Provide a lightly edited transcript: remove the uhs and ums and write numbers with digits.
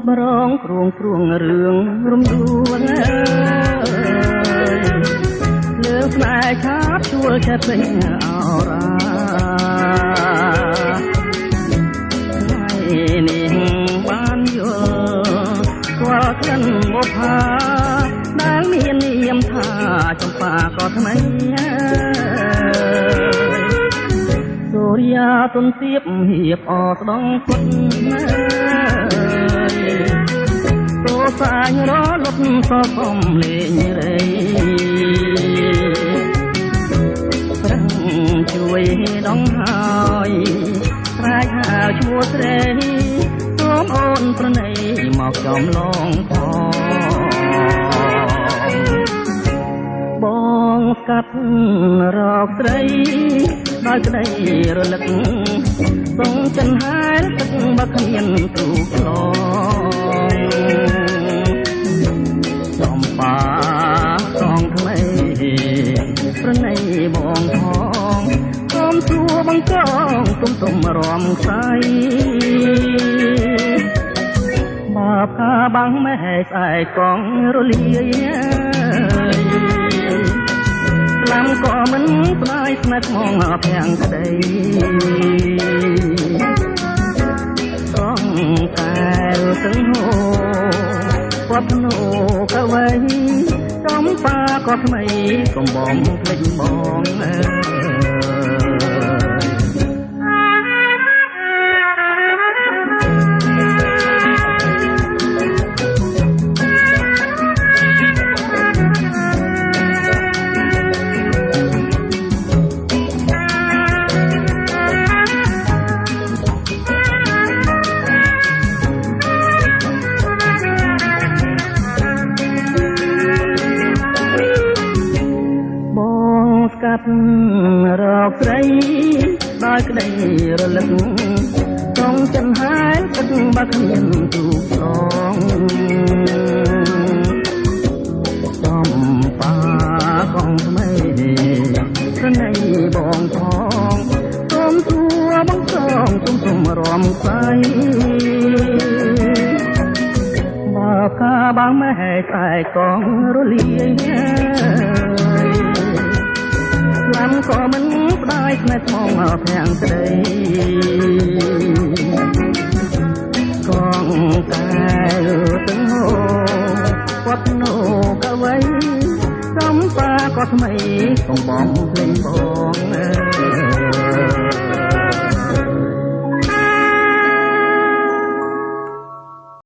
បរងគ្រួងព្រួងរឿងរំដួលលើស្នេហ៍ឆាបជួលឆេះពេញអរាថ្ងៃនេះបានយល់ស្គាល់ក្លិនបុផាដែលមាននាមថាចំប៉ាក៏ថ្មីសូរិយាទុនទៀបហៀបអស្ដងគុតតោសាញរលត់សកំលេងរៃប្រឹងជួយដងហើយស្រែកហៅឈ្មោះស្រីសូមអូនប្រណីមកចំឡងផងបងស្កាត់រកស្រីដោយក្តីរលឹកសងចិនហែលទឹកបើគ្មានទូក្លងចំប៉ាកងថ្មីប្រណីបងផងសូមសួរបង្កងទុំទុំរំខ្សៃបើផ្កាបាំងម៉ែស្អែកកងរលាយស្លាំក៏មិនស្ដាយស្នេហ៍ថ្មងភាំងក្តីកងកែវទាំងហូគាត់ធ្នូកវៃចំប៉ាក៏ថ្មីកុំបងភ្លេចបងអើយកាត់រកស្រីដោយក្តីរលឹកចង់ចិនហែលទឹកបើគ្មានទូក្លងចំប៉ាកងថ្មីប្រណីបងផងសូមសួរបងសងទុំទុំរំខ្សៃបើផ្កាបាំងម៉ែស្អែកកងរលាយស្លាំក៏មិនស្ដាយស្នេហ៍ថ្មងភាំងក្តីកងកែវទាំងហូគាត់នោកវៃចំប៉ាក៏ថ្មីកុំបងភ្លេងប